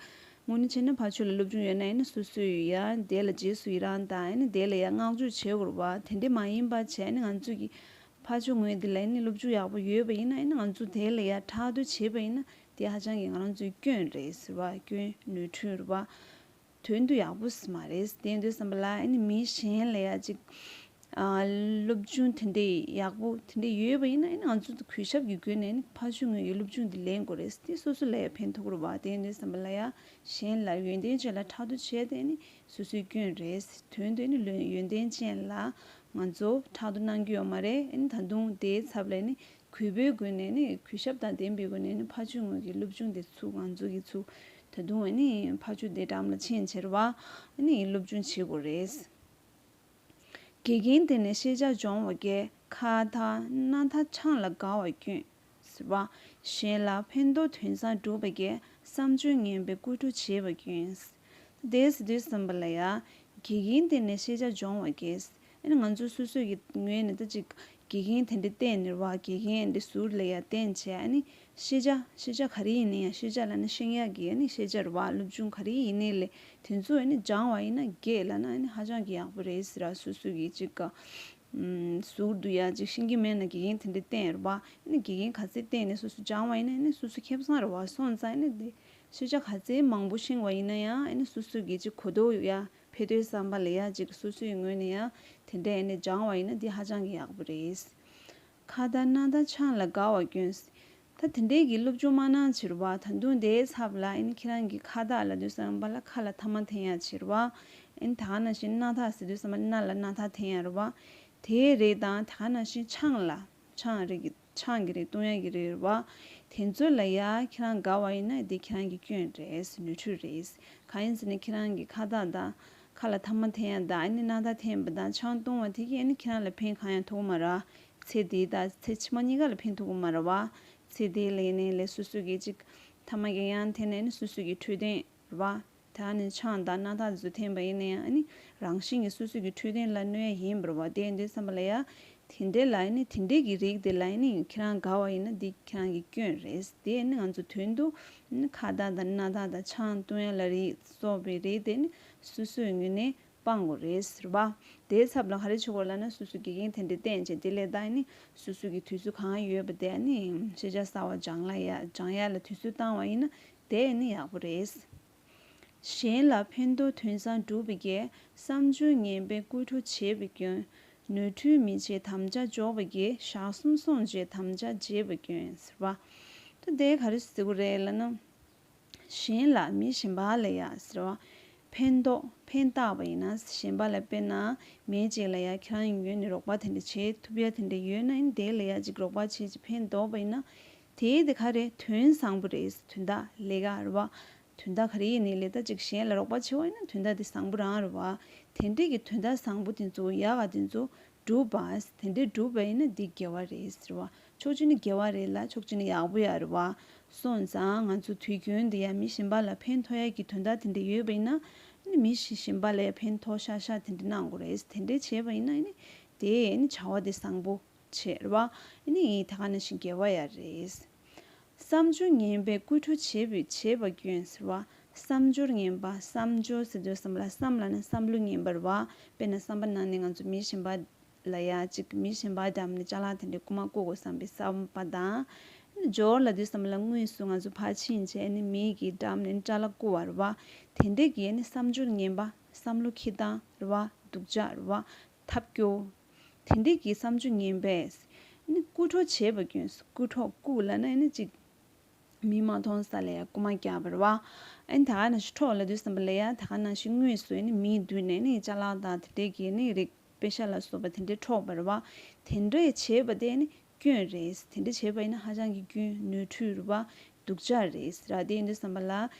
དངོས་གནས་བྱས་ན་ཕར་ཕྱོགས་ལ་སློབ་སྦྱོང་ཡོད་ན་ཨ་ནི་སོ་སོས་ཡ་དེ་ལ་རྗེས་སུ་ཡི་རང་དང་། ཨ་ནི་དེ་ལ་ཡ་བསྔགས་བརྗོད་བྱེད་དགོས་རེད་བ། དེ་འདྲ་མ་ཡིན་པ་བྱས་ཨ་ནི་ང་ཚོ་གི་ཕར་ཕྱོགས་ངོས་དེ་ལ་ཨ་ནི་སློབ་སྦྱོང་ཡག་པོ་ཡོད་པ་ཡིན་ན་ཨ་ནི་ང་ཚོ་དེ་ལ་ཡ་ཕྲག་དོག་བྱེད་པ་ཡིན་ན་དེ་ཧ་ཅང་གི་ང་རང་ཚོའི་སྐྱོན་རེད་ཟེར་བ། སྐྱོན་ནོར་འཁྲུལ་རེད་བ། དོན་དུ་ཡག་པོ་ཞིག་མ་རེད། དེ་ཡིན་དུས་ཙམ་པ་ལ་ཨ་ནི་མི་གཞན་ལ་ཡ་ཅིག་ཨ། སློབ་སྦྱོང་དེ་འདྲའི་ཡག་པོ་དེ་འདྲའི་ཡོད་པ་ཡིན་ན་ཨ་ནི་ང་ཚོ་གུས་ཞབས་ཀྱི་སྒོ་ནས་ཨ་ནི་ཕར་ཕྱོགས་ངོས་ཀྱི་སློབ་སྦྱོང་འདི་ལེན་དགོས་རེད། དེ་སོ་སོ་ལ་ཡ་ཕན་ཐོགས་རེད་བ། དེ་ཡིན་དུས་ཙམ་པ་ལ་ཡ་གཞན་ལ་ཡོན་ཏན་ཅན་ལ་ཕྲག་དོག་བྱས་ཏེ་ཨ་ནི་སོ་སོའི་སྐྱོན་རེད། དོན་དུ་ཨ་ནི་ལོན་ཡོན་ཏན་ཅན་ལ་ང་ཚོ་ཕྲག་དོག་གནང་གི་ཡོད་མ་རེད། ཨ་ནི་ད་དུང་དེའི་ཚབ་ལ་ཨ་ནི་གུས་པའི་སྒོ་ནས་ནི་གུས་ཞབས་དང་ལྡན་པའི་སྒོ་ནས་ནི་ཕར་ཕྱོགས་ངོས་ཀྱི་སློབ་སྦྱོང་དེ་ཚུགས། ང་ཚོ་གི་ཚུགས། ད་དུང་ཨ་ནི་ཕར་ཕྱོགས་དེ་འགྲམ་ལ་ཕྱིན་བྱེད་རེད་བ། ཨ་ནི་སློབ་སྦྱོང་བྱེད་དགོས་རེད། དགེ་རྒན་དེ་ནི་ཤེས་བྱ་སྦྱོང་བ་དགེ། ཁ་བརྡ་སྣ་ཐག་ཆང་ལ་དགའ་བ་སྐྱོན་ཟེར་བ། གཞན་ལ་ཕན་ཐོགས་དོན་བཟང་སྒྲུབ་པ་དགེ། བསམ་སྤྱོད་ངན་པའི་ཀུ་ཀྲུ་བྱེད་པ་སྐྱོན། དེ་ཟེར་དུས་ཙམ་པ་ལ་ཡ། དགེ་རྒན་དེ་ནི་ཤེས་བྱ་སྦྱོང་བ་དགེ། ཨ་ནི་ང་ཚོ་སོ་སོ་གི་ངོས་ནས་ད་ཅིག་དགེ་རྒན་དེ་འདྲ་བསྟེན་ནས་རེད་བ། དགེ་རྒན་འདི་ཟུར་ལ་ཡ་བསྟེན་བྱས་ཨ་ནི་ཤེས་བྱ་ཤེས་བྱ་ག་རེ་ཡིན་ན་ཡང་། ཤེས་བྱ་ལབ་ན་ཤེས་ཡག་གི་ཨ་ནི་ཤེས་བྱ་རེད་བ། སློབ་སྦྱོང་ག་རེ་ཡིན་ནའི་ལས་དེ་ཚོ་ཨ་ནི་སྦྱང་བ་ཡིན་ན་དགེ་ལབ་ན་ཨ་ནི་ཧ་ཅང་གི་ཡག་པོ་རེད་ཟེར་ར། སོ་སོ་གི་ཅིག་ག་ཟུར་དུ་ཡ་ཅིག་ཤེས་ཀྱི་མེད་ན་དགེ་རྒན་དེ་འདྲ་བསྟེན་རེད་བ། ཨ་ནི་དགེ་རྒན་ག་ཚད་བསྟེན་ནས་སོ་སོ་སྦྱང་བ་ཡིན་ན་ཨ་ནི་སོ་སོ་ཁེ་བཟང་རེད་བ། སོང་ཙང་ཨ་ནི་དེ་ཤེས་བྱ་ག་ཚད་མང་པོ་ཤེས་པ་ཡིན་ན་ཡང་ཨ་ནི་སོ་སོ་གི་ཅིག་གོ་རྟོགས་ཡ། ཕེ་ཏོའི་བསམ་པ་ལ་ཡ་ཅིག་སོ་སོའི་ངོས་ནས་ཡ་དེ་འདྲ་ཨ་ནི་སྦྱང་བ་ཡིན་ན་འདི་ཧ་ཅང་གི་ཡག་པོ་རེད། ཁ་བརྡ་སྣ་ཐག་ཆང་ལ་དགའ་བ་སྐྱོན། ད་དེ་འདྲའི་གི་སློབ་སྦྱོང་མ་གནང་ཕྱིར་བ། ད་དུང་དེའི་ཚབ་ལ་ཨ་ནི་ཁྱེད་རང་གི་ཁ་བརྡ་ལབ་དུས་ཙམ་པ་ལ་ཁ་ལ་ཐ་མག་འཐེན་ཡ་ཕྱིར་བ། ཨ་ནི་ད་ག་ནང་བཞིན་སྣ་ཐག་ཟེར་དུས་ཙམ་པ་སྣ་ལ་སྣ་ཐག་འཐེན་ཡ་རེད་བ། དེའི་རིགས་དང་ད་ག་ནང་བཞིན་ཆང་ལ། ཆང་རིགས་ཀྱི་ཆང་གི་རིགས་བཏུང་ཡག་གི་རིགས་རེད་བ། དེ་ཚོ་ལ་ཡ་ཁྱེད་རང་དགའ་བ་ཡིན་ན་འདི་ཁྱེད་རང་གི་སྐྱོན་རེད། ནོར་འཁྲུལ་རེད། གང་ཡིན་ཟེར་ན་ཁྱེད་རང་གི་ཁ་བརྡ་དང་ཁ་ལ་ཐ་མག་འཐེན་ཡག་དང་ཨ་ནི་སྣ་ཐག་འཐེན་པ་དང་ཆང་བཏུང་བ་དེ་གིས་ཨ་ནི་ཁྱེད་རང་ལ་ཕན་གང་ཡང་ཐོགས་མ་རེད། ཚེ་འདི་དང་ཚེ་ཕྱི་མ་གཉིས་ཀ་ལ་ཕན་ཐོགས་ཀྱི་མ་རེད་བ། ཚེ་འདི་ལ་ཡིན་ནའི་ལས་སོ་སོ་གི་ཅིག་ཐ་མག་གི་ཡང་འཐེན་ནས་ཨ་ནི་སོ་སོ་གི་འཕྲོད་བསྟེན་རེད་བ། ད་ནི་ཆང་དང་སྣ་ཐག་དེ་ཚོ་འཐེན་པ་ཡིན་ན་ཡང་ཨ་ནི་རང་བཞིན་གྱིས་སོ་སོ་གི་འཕྲོད་བསྟེན་ལ་གནོད་ཡ་ཡིན་པ་རེད་བ། དེ་ཡིན་དུས་ཙམ་པ་ལ་ཡ་དེ་འདྲའི་ལ་ཨ་ནི་དེ་འདྲའི་གི་རིགས་དེ་ལ་ཨ་ནི་ཁྱེད་རང་དགའ་བ་ཡིན་ན་འདི་ཁྱེད་རང་གི་སྐྱོན་རེད། དེ་ཨ་ནི་ང་ཚོ་དོན་དུ་ཨ་ནི་ཁ་བརྡ་དང་སྣ་ཐག་དང་ཆང་བཏུང་ཡ་ལ་རིགས་སོགས་པའི་རིགས་དེ་ཨ་ནི་སོ་སོའི་ངོས་ནས་ སྤང་དགོས་རེད་ཟེར་བ། དེའི་ཚབ་ལ་ག་རེ་བྱེད་དགོས་ལབ་ན། སོ་སོ་དགེ་རྒན་དེ་འདྲས་བསྟེན་བྱས། དེ་ལས་ད་ནི་སོ་སོ་གི་དུས་ཚོད་གང་ཡོད་པ་དེ་ནི་ཤེས་བྱ་གསར་བ་སྦྱང་ལ་ཡ་སྦྱང་ཡ་ལ་དུས་ཚོད་བཏང་བ་ཡིན་ན་དེ་ནི་ཡག་པོ་རེད། གཞན་ལ་ཕན་འདོགས་དོན་བཟང་སྒྲུབ་པའི་རྒྱལ། བསམ་སྦྱོར་ངན་པས་རྐུ་འཕྲོག་བྱེད་པའི་སྐྱོན། ནོར་འཁྲུལ་མི་བྱེད་དམ་བཅའ་འཇོག་པའི་རྒྱལ། ཞག་གསུམ་སོང་བྱས་དམ་བཅའ་བརྗེད་པའི་སྐྱོན་ཟེར་བ། ད་དེ་ག་རེ་ཟེར་དགོས་རེད་ལབ་ན། གཞན་ལ་མི་གཞན་པ་ལ་ཡ་ཟེར་བ། ཕན་འདོགས་ཕན་བཏགས་པ་ཡིན་ན། གཞན་པ་ལ་དཔེར་ན་མི་གཅིག་ལ་ཡ་ཁྱེད་རང་ཡོད་ནས་རོགས་པ་དེ་འདྲ་བྱེད་ཐུབ་ཡ་དེ་འདྲ་ཡོད་ན་ཡིན་དེ་ལ་ཡ་ཅིག་རོགས་པ་བྱེད་ཅིག་ཕན་འདོགས་པ་ཡིན་ན། དེ་དེ་ག་རེ་དོན་བཟང་པོ་རེད། དོན་དག་ལས་ཀ་རེད་བ། དོན་དག་ག་རེ་ཡིན་ནའི་ལས་ད་ཅིག་གཞན་ལ་རོགས་པ་བྱེད་པ་ཡིན་ན་དོན་དག་དེ་བཟང་པོ་རང་རེད་བ། དེ་འདྲས་ཀྱི་དོན་དག་བཟང་པོ་དེ་ཚོ་ཡག་ག་དེ་ཚོ་སྒྲུབ་པ། དེ་འདྲས་སྒྲུབ་པ་ཡིན་ན་འདི་དགེ་བ་རེད་ཟེར་བ། ཕྱོགས་གཅིག་ནས་དགེ་བ་རེད་ལ་ཕྱོགས་གཅིག་ནས་ཡག་པོ་ཡང་རེད་བ། སོང་ཙང་ང་ཚོ་དུས་རྒྱུན་འདི་ཡང་མི་གཞན་པ་ལ་ཕན་ཐོགས་ཡ་གི་དོན་དག་དེ་འདྲས་ཡོད་པ་ཡིན་ན། ཨ་ནི་མི་གཞན་པ་ལ་ཡང་ཕན་ཐོགས་ཤག་ཤག་དེ་འདྲས་གནང་དགོས་རེད། དེ་འདྲས་བྱས་པ་ཡིན་ན་ཨ་ནི་དེ་ཨ་ནི་བྱ་བ་དེ་བཟང་པོ་བྱེད་རེད་བ། ཨ་ནི་ད་ག་ནང་བཞིན་དགེ་བ་ཡང་རེད། བསམ་སྦྱོར་ངན་པས་རྐུ་འཕྲོག་བྱེད་པའི་བྱེད་པ་སྐྱོན་ཟེར་བ། བསམ་སྦྱོར་ངན་པ། བསམ་སྦྱོར་ཟེར་དུས་བསམ་པ་ལ་བསམ་ལབ་ན་བསམ་བློ་ངན་པ་རེད་བ། དཔེར་ན་བསམ་པ་ནང་ནས་ང་ཚོ་མི་གཞན་པ་ལ་ཡ་ཅིག་མི་གཞན་པ་འགྲམ་ནས་ཅ་ལག་དེ་འདྲས་རྐུ་མ་རྐུ་དགོས་བསམ་པའི་བསམ་པ་དང་། ཨ་ནི་སྦྱོར་ལབ་དུས་བསམ་པ་ལ་དངོས་སུ་ང་ཚོ་ཕར་ཕྱིན་བྱས་ཨ་ནི་མི་གི་འགྲམ་ནས་ཅ་ལག་རྐུ་བ་རེད་བ། དེ་འདྲས་ཀྱི་ཨ་ནི་བསམ་སྦྱོར་ངན་པ། བསམ་བློ་འཁྱེར་སྟངས་རེད་བ། སྡུག་ཅག་རེད་བ། ཐབས་སྐྱོ། དེ་འདྲས་ཀྱི་བསམ་སྦྱོར་ངན་པས་ནི་རྐུ་འཕྲོག་བྱེད་པ་སྐྱོན། རྐུ་འཕྲོག་རྐུ་ལབ་ན་ནི་ཅིག་མི་མ་མཐོང་ས་ལ་ཡ་རྐུ་མ་རྒྱག་པ་རེད་བ། ཨ་ནི་ད་ག་ནང་བཞིན་འཕྲོག་ལབ་དུས་བསམ་པ་ལ་ཡ་ད་ག་ནང་བཞིན་དངོས་སུ་ནི་མིའི་མདུན་ནས་ནི་ཅ་ལག་དང་དེ་འདྲས་ཀྱི་ནི་རིགས་པེ་ཤ་ལ་སོགས་པ་དེ་འདྲས་འཕྲོག་པ་རེད་བ། དེ་འདྲས་བྱས་པ་དེ་ནི་སྐྱོན་རེད། དེ་འདྲས་བྱས་པ་ཡིན་ན་ཧ་ཅང་གི་སྐྱོན་ནོར་འཁྲུལ་རེད་བ། སྡུག་ཅག་རེད་ར། དེ་ཡིན་དུས་བསམ་པ་ལ་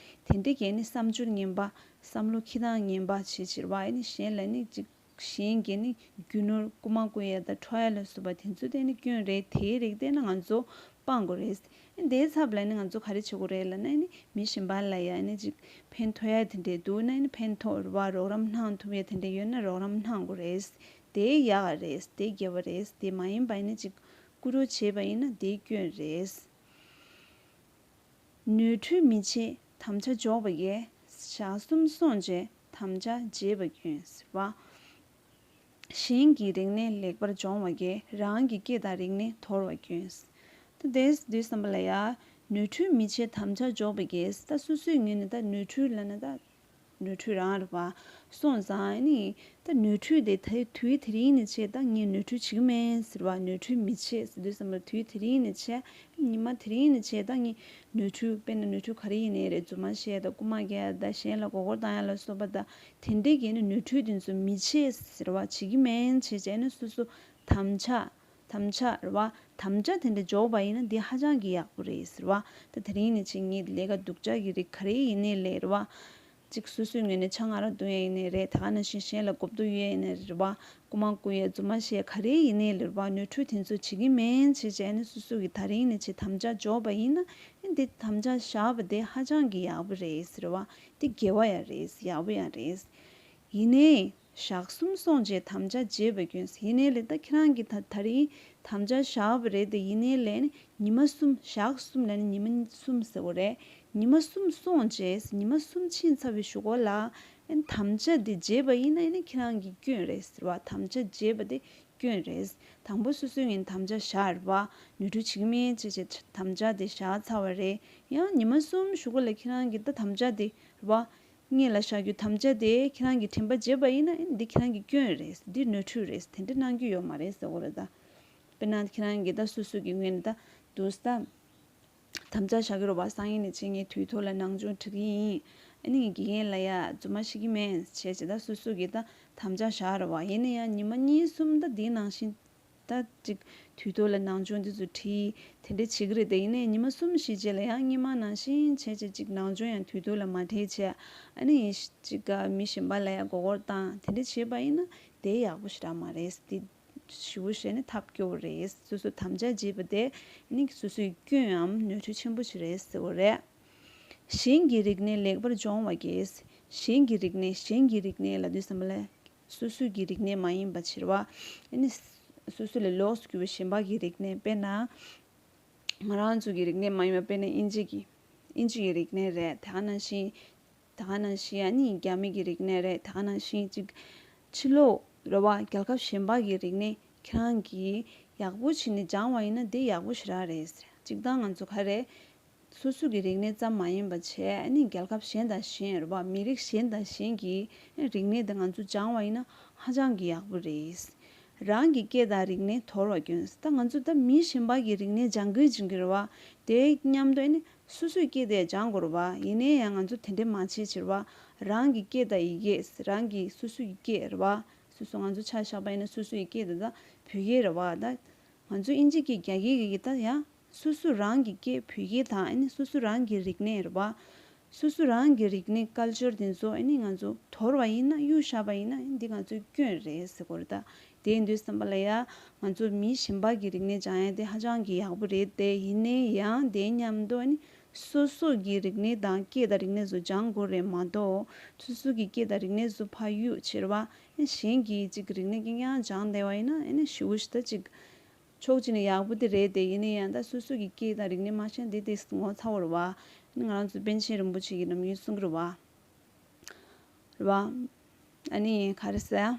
དེ་འདྲས་ཀྱི་ནི་བསམ་སྦྱོར་ངན་པ། བསམ་བློ་འཁྱེར་སྟངས་ངན་པ་བྱེད་ཕྱིར་བ་ཡིན་ནི་གཞན་ལ་ནི་ཅིག་གཞན་གྱི་ནི་རྒྱུ་ནོར་རྐུ་མ་རྐུ་ཡ་དང་འཕྲོག་ཡ་ལ་སོགས་པ་དེ་ཚོ་དེ་ནི་སྐྱོན་རེད། དེའི་རིགས་དེ་ནི་ང་ཚོ་སྤང་དགོས་རེད། དེའི་ཚབ་ལ་ནི་ང་ཚོ་ག་རེ་བྱེད་དགོས་རེད་ལབ་ན་ནི་མི་གཞན་པ་ལ་ཡ་ནི་ཅིག་ཕན་ཐོགས་ཡ་དེ་འདྲས་འདུག་ན་ནི་ཕན་ཐོགས་རེད་བ། རོགས་རམ་གནང་ཐུབ་ཡ་དེ་འདྲས་ཡོད་ན་རོགས་རམ་གནང་དགོས་རེད། དེ་ཡག་ག་རེད། དེ་དགེ་བ་རེད། དེ་མ་ཡིན་པ་ནི་ཅིག་རྐུ་འཕྲོག་བྱེད་པ་ཡིན་ན་དེ་སྐྱོན་རེད། ནོར་འཁྲུལ་མི་བྱེད་དམ་བཅའ་འཇོག་པ་ཡིས། ཞག་གསུམ་སོང་རྗེས་དམ་བཅའ་བརྗེད་པ་སྐྱོན་ཟེར་བ། གཞན་གྱི་རིག་གནས་ལེགས་པར་སྦྱོང་བ་ཡིས། རང་གི་སྐད་དང་རིག་གནས་དོར་བ་སྐྱོན། ད་དེ་དུས་བསམ་པ་ལ་ཡ། ནོར་འཁྲུལ་མི་བྱེད་དམ་བཅའ་འཇོག་པ་ཡིས། ད་སོ་སོའི་ངོས་ནས་ད་ནོར་འཁྲུལ་ལབ་ན་ད། ནོར་འཁྲུལ་རང་རེད་བ། སོང་ཙང་ཨ་ནི། ད་ནོར་འཁྲུལ་དེ་ད་དུས་དེ་རིང་ནས་བྱས་ད་ངས་ནོར་འཁྲུལ་བྱེད་ཀྱི་མིན་ཟེར་བ། ནོར་འཁྲུལ་མི་བྱེད་ཟེར་དུས་བསམ་པ་དུས་དེ་རིང་ནས་བྱས། ཉི་མ་དེ་རིང་ནས་བྱས་ད་ངས་ནོར་འཁྲུལ་དཔེར་ན་ནོར་འཁྲུལ་ག་རེ་ཡིན་ནའི་རེད། རྫུན་མ་བཤད་ད་རྐུ་མ་རྒྱག་ད་གཞན་ལ་མགོ་སྐོར་བཏང་ཡ་ལ་སོགས་པ་ད་དེ་འདྲས་ཀྱི་ནི་ནོར་འཁྲུལ་དེ་ཚོ་མི་བྱེད་ཟེར་བ། བྱེད་ཀྱི་མིན་བྱས་བྱས་ནས་སོ་སོ་དམ་བཅའ། དམ་བཅའ་རེད་བ། དམ་བཅའ་དེ་འདྲ་འཇོག་པ་ཡིན་ན་འདི་ཧ་ཅང་གི་ཡག་པོ་རེད་ཟེར་བ། ད་དེ་རིང་ནས་བྱས་ངས་ལས་ཀ་སྡུག་ཅག་གི་རིགས་ག་རེ་ཡིན་ནའི་ལས་རེད་བ། གཅིག་སོ་སོའི་ངོས་ནས་ཆང་ང་ར་བཏུང་ཡས་ཡིན་ནའི་རེད། ད་ག་ནང་བཞིན་གཞན་ལ་མགོ་བཏུག་ཡས་ཡིན་ནའི་རེད་བ། རྐུ་མ་རྐུ་ཡས་རྫུན་མ་བཤད་ག་རེ་ཡིན་ནའི་ལས་རེད་བ། ནོར་འཁྲུལ་དེ་ཚོ་བྱེད་ཀྱི་མིན་བྱས་བྱས་ནས་སོ་སོ་གི་ད་རིང་ནས་བྱས་དམ་བཅའ་འཇོག་པ་ཡིན་ན་འདི་དམ་བཅའ་བཞག་པ་དེ་ཧ་ཅང་གི་ཡག་པོ་རེད་ཟེར་བ། འདི་དགེ་བ་ཡང་རེད། ཡག་པོ་ཡང་རེད། ཡིན་ནའི། ཞག་གསུམ་སོང་རྗེས་དམ་བཅའ་བརྗེད་པ་སྐྱོན། ཡིན་ནའི་ལས་ད་ཁྱེད་རང་གིས་ད་ད་རིང་དམ་བཅའ་བཞག་པ་རེད་དེ། ཡིན་ནའི་ལས་ནི་ཉི་མ་གསུམ། ཞག་གསུམ་ལས་ནི་ཉི་མ་གསུམ་ཟེར་བ་རེད། ཉི་མ་གསུམ་སོང་རྗེས་ཉི་མ་གསུམ་ཕྱིན་ཚར་བའི་གཞུག་གུ་ལ་ཨ་ནི་དམ་བཅའ་དེ་བརྗེད་པ་ཡིན་ན་ཨ་ནི་ཁྱེད་རང་གི་སྐྱོན་རེད་ཟེར་བ། དམ་བཅའ་བརྗེད་པ་དེ་སྐྱོན་རེད། དང་པོ་སོ་སོའི་ངོས་ནས་དམ་བཅའ་བཞག་རེད་བ། ནོར་འཁྲུལ་བྱེད་ཀྱི་མིན་ཅེས་བྱས་དམ་བཅའ་དེ་བཞག་ཚར་བ་རེད། ཡང་ཉི་མ་གསུམ་གཞུག་གུ་ལ་ཁྱེད་རང་གིས་ད་དམ་བཅའ་དེ་རེད་བ། སྔོན་ལ་བཞག་རྒྱུ་དམ་བཅའ་དེ་ཁྱེད་རང་གིས་དྲན་པ་བརྗེད་པ་ཡིན་ན་ཨེ་འདི་ཁྱེད་རང་གི་སྐྱོན་རེད། འདི་ནོར་འཁྲུལ་རེད། དེ་འདྲ་གནང་རྒྱུ་ཡོད་མ་རེད་ཟེར་བ་རེད་ད། དཔེར་ན་ཁྱེད་རང་གིས་ད་སོ་སོ་གི་ངོས་ནས་ད་འདུག་སེ་ད་དམ་བཅའ་བཞག་གི་རེད་བ། སང་ཉིན་ནས་བྱས་ངས་དུས་ཐོག་ལ་ནང་སྦྱོང་ཁྲིད་ཀྱི་ཡིན། ཨ་ནི་ངས་དགེ་རྒན་ལ་ཡ་རྫུན་མ་བཤད་ཀྱི་མིན་བྱས་བྱས་ད་སོ་སོ་གིས་ད་དམ་བཅའ་བཞག་རེད་བ། ཡིན་ན་ཡང་ཉི་མ་གཉིས་གསུམ་ད་འདིའི་ནང་བཞིན། ད་ཅིག་དུས་ཐོག་ལ་ནང་སྦྱོང་འདི་ཚོ་ཁྲིད་དེ་འདྲ་བྱེད་ཀྱི་རེད་དེ། ཡིན་ནའི་ཉི་མ་གསུམ་བཞི་རྗེས་ལ་ཡང་སྔོན་མ་ནང་བཞིན་བྱས་བྱས་ཅིག་ནང་སྦྱོང་ཡང་དུས་ཐོག་ལ་མ་ཁྲིད་བྱས། ཨ་ནི་ཅིག་མི་གཞན་པ་ལ་ཡང་མགོ་སྐོར་བཏང་དེ་འདྲ་བྱས་པ་ཡིན་ན་དེ་ཡག་པོ་ཞེ་དྲག་མ་རེད། དེ་ཞེ་པོ་བྱས་ནས་ཐབས་སྐྱོ་བོ་རེད། སོ་སོ་དམ་བཅའ་བརྗེད་པ་དེ་ནི་སོ་སོའི་སྐྱོན་ནམ་ནོར་འཁྲུལ་ཆེན་པོ་ཞིག་རེད་ཟེར་བ་རེད། གཞན་གྱི་རིག་གནས་ལེགས་པར་སྦྱོང་བ་གིས། གཞན་གྱི་རིག་གནས། གཞན་གྱི་རིག་གནས་ལབ་དུས་ཙམ་པ་ལ། སོ་སོའི་གི་རིག་གནས་མ་ཡིན་པ་ཕྱིར་བ། ཨ་ནི་སོ་སོ་ལས་ལོགས་སུ་གྱུར་པའི་གཞན་པ་གི་རིག་གནས། དཔེར་ན། ང་རང་ཚོ་གི་རིག་གནས་མ་ཡིན་པ། དཔེར་ན་དབྱིན་ཇི་གི། དབྱིན་ཇི་ཡི་རིག་གནས་རེད། དེ་ག་ནང་བཞིན། ད་ག་ནང་བཞིན་ཨ་ནི་རྒྱ་མི་གི་རིག་གནས་རེད། ད་ག་ནང་བཞིན་ཅིག་ཕྱི་ལོགས་རེད་བ། རྒྱལ་ཁབ་གཞན་པ་གི་རིག་གནས་ཁྱེད་རང་གིས་ཡག་པོ་བྱས་ནས་སྦྱང་བ་ཡིན་ན་དེ་ཡག་པོ་ཞེ་དྲག་རེད། སྤྱིར་བཏང་ང་ཚོ་ག་རེ། སོ་སོ་གི་རིག་གནས་ཙམ་མ་ཡིན་པ་བྱས་ཨ་ནི་རྒྱལ་ཁབ་གཞན་དང་གཞན་རེད་བ། མི་རིགས་གཞན་དང་གཞན་གྱི་རིག་གནས་དེ་ང་ཚོ་སྦྱང་བ་ཡིན་ན་ཧ་ཅང་གི་ཡག་པོ་རེད། རང་གི་སྐད་དང་རིག་གནས་དོར་བ་སྐྱོན། ད་ང་ཚོ་ད་མི་གཞན་པ་གི་རིག་གནས་སྦྱང་གི་སྦྱང་གི་རེད་བ། དེ་མཉམ་དུ་ཨ་ནི་སོ་སོའི་སྐད་དེ་སྦྱང་དགོས་རེད་བ། ཡིན་ནའི་ཡང་ང་ཚོ་དེ་འདྲས་མ་བྱེད་ཕྱིར་བ། རང་གི་སྐད་དང་ཡི་གེ། རང་གི་སོ་སོ་ཡི་སྐད་རེད་བ། སོ་སོ་ང་ཚོ་ཆ་བཞག་པ་ཡིན་ན་སོ་སོ་ཡི་སྐད་དེ་ད་བོད་སྐད་རེད་བ། ད་ང་ཚོ་ཨིན་ཇི་སྐད་རྒྱ་སྐད་ཀྱི་ད་ཡང་སོ་སོ་རང་གི་སྐད་བོད་སྐད་དང་ཨ་ནི་སོ་སོ་རང་གི་རིག་གནས་རེད་བ། སོ་སོ་རང་གི་རིག་གནས་ཀལ་ཅར་དེ་ཚོ་ཨ་ནི་ང་ཚོ་དོར་བ་ཡིན་ན་གཡུག་བཞག་པ་ཡིན་ན་ཨ་ནི་འདི་ང་ཚོའི་སྐྱོན་རེད་ཟེར་དགོས་རེད་ད། དེ་ཡིན་དུས་ཙམ་པ་ལ་ཡ་ང་ཚོ་མི་གཞན་པ་གི་རིག་གནས་སྦྱང་ཡ་དེ་ཧ་ཅང་གི་ཡག་པོ་རེད་དེ། ཡིན་ནའི་ཡང་དེ་མཉམ་དུ་ཨ་ནི་སོ་སོ་གི་རིག་གནས་དང་སྐད་དང་རིག་གནས་ཚོ་སྦྱང་དགོས་རེད་མ་གཏོགས། སོ་སོ་གི་སྐད་དང་རིག་གནས་ཚོ་ཕར་གཡུག་ཕྱིར་བ། ཨ་ནི་གཞན་གྱི་ཅིག་རིག་གནས་རྐྱང་རྐྱང་སྦྱང་བསྡད་པ་ཡིན་ན་ཨ་ནི་ཞེ་པོ་ཞིག་ད་ཅིག་ཕྱོགས་གཅིག་ནས་ཡག་པོ་དེ་རེད་དེ། ཡིན་ན་ཡང་ད་སོ་སོ་གི་སྐད་དང་རིག་གནས་མ་ཤེས་ན་དེ་དེ་ངོ་ཚ་བོ་རེད་བ། ཨ་ནི་ང་རང་ཚོ་པཎ་ཆེན་རིན་པོ་ཆེ་གིས་ནམ་རྒྱུན་གསུང་གི་རེད་བ། རེད་བ། ཨ་ནི་ག་རེ་ཟེར།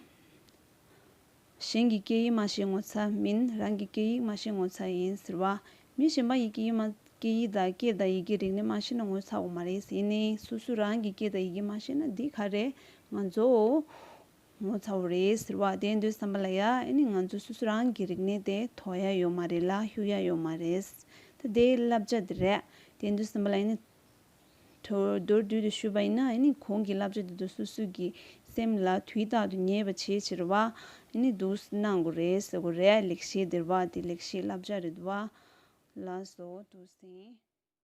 གཞན་གྱི་སྐད་ཡིག་མ་ཤེས་ངོ་ཚ་མིན། རང་གི་སྐད་ཡིག་མ་ཤེས་ངོ་ཚ་ཡིན་ཟེར་བ། མི་གཞན་པ་ཡི་སྐད་ཡིག་མ་སྐད་ཡིག་དང་སྐད་དང་ཡི་གེ་རིག་གནས་མ་ཤེས་ན་ངོ་ཚ་དགོས་མ་རེད། ཡིན་ནའི་སོ་སོ་རང་གི་སྐད་དང་ཡི་གེ་མ་ཤེས་ན་འདི་ག་རེ་ང་ཚོ་ངོ་ཚ་བོ་རེད་ཟེར་བ། དེ་འདུག་བསམ་པ་ལ་ཡ་ཨ་ནི་ང་ཚོ་སོ་སོ་རང་གི་རིག་གནས་དེ་དོར་ཡ་ཡོད་མ་རེད་ལ་གཡུག་ཡ་ཡོད་མ་རེད། ད་དེའི་བསླབ་བྱ་དེ་རེད། དེ་འདུག་བསམ་པ་ལ་ཨ་ནི་མདོར་བསྡུས་ཏེ་ཞུས་པ་ཡིན་ན་ཨ་ནི་གོང་གི་བསླབ་བྱ་དེ་ཚོ་སོ་སོ་གི་སེམས་ལ་དུས་རྟག་ཏུ་ངེས་པ་བྱེད་ཕྱིར་བ། ཨ་ནི་འདུག་གནང་དགོས་རེད་ཟེར་དགོས་རེད། ལེགས་བཤད་དེ་རེད་བ། དེ་ལེགས་བཤད་བསླབ་བྱ་རེད་བ། ལགས་སོ། འདུག་སེ།